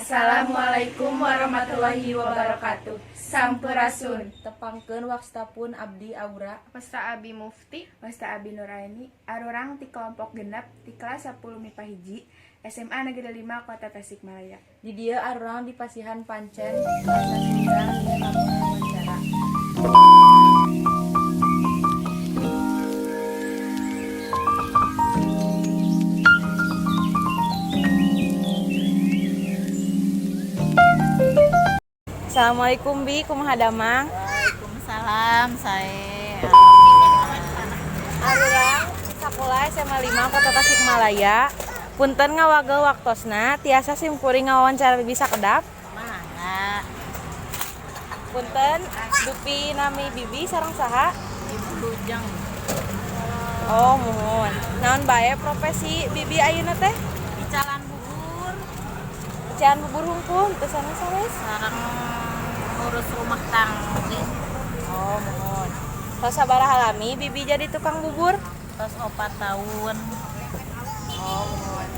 Assalamualaikum warahmatullahi wabarakatuh. Sampurasun. Tepangkeun, wasta pun abdi Aura. Wasta abi Mufti. Wasta abi Nuraini. Arurang ti kelompok 6 ti kelas 10 MIPA 1 SMA Negeri 5 Kota Tasikmalaya. Di dieu arurang dipasihan pancen bahasa Sunda tamu wawancara. Assalamualaikum, Bi, kumaha damang? Waalaikumsalam, saya. Arurang sakola SMA 5 Kota Tasikmalaya. Punten ngawagel waktosna, tiasa simkuring ngawawancara Bibi sakedap? Mangga. Punten, dupi nami Bibi sareng saha? Ibu Lujeng. Oh, muhun. Naon bae profesi Bibi ayeuna teh? Icalan bubur. Icalan bubur hungkul, teu sanes-sanes? Sareng ngurus rumah tangga. Oh, muhun. Tos sabaraha lami Bibi jadi tukang bubur? Tos 4 tahun. Oh, muhun.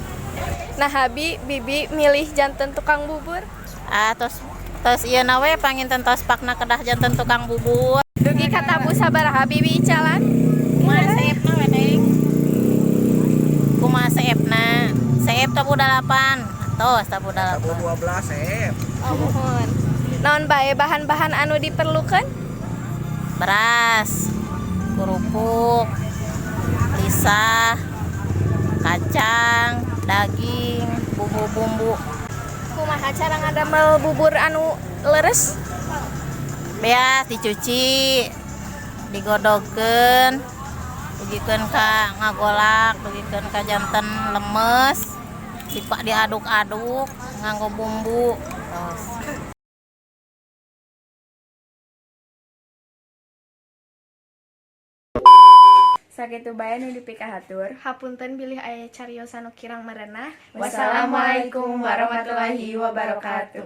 Nah, Abi, Bibi milih janten tukang bubur. Ah, tos tos ieu na we panginten tos pakna kedah janten tukang bubur. Dugi ka tabuh sabaraha Bibi icalan? Kumaha seepna we, Neng? Kumaha seepna? Seep tabuh 8. Tos tabuh 8. Tabuh 12 seep. Oh, muhun. Naon bae bahan-bahan anu diperlukan? Beras, kerupuk, lisah, kacang, daging, bumbu-bumbu. Kumaha cara ngadamel bubur anu leres? Beas dicuci, digodogkeun, dugikeun ka ngagolak, dugikeun ka janten lemes, sipak diaduk-aduk nganggo bumbu. Tos. Sakitu bae nu dipikahatur. Hapunten bilih aya cariosan nu kirang merenah. Wassalamualaikum warahmatullahi wabarakatuh.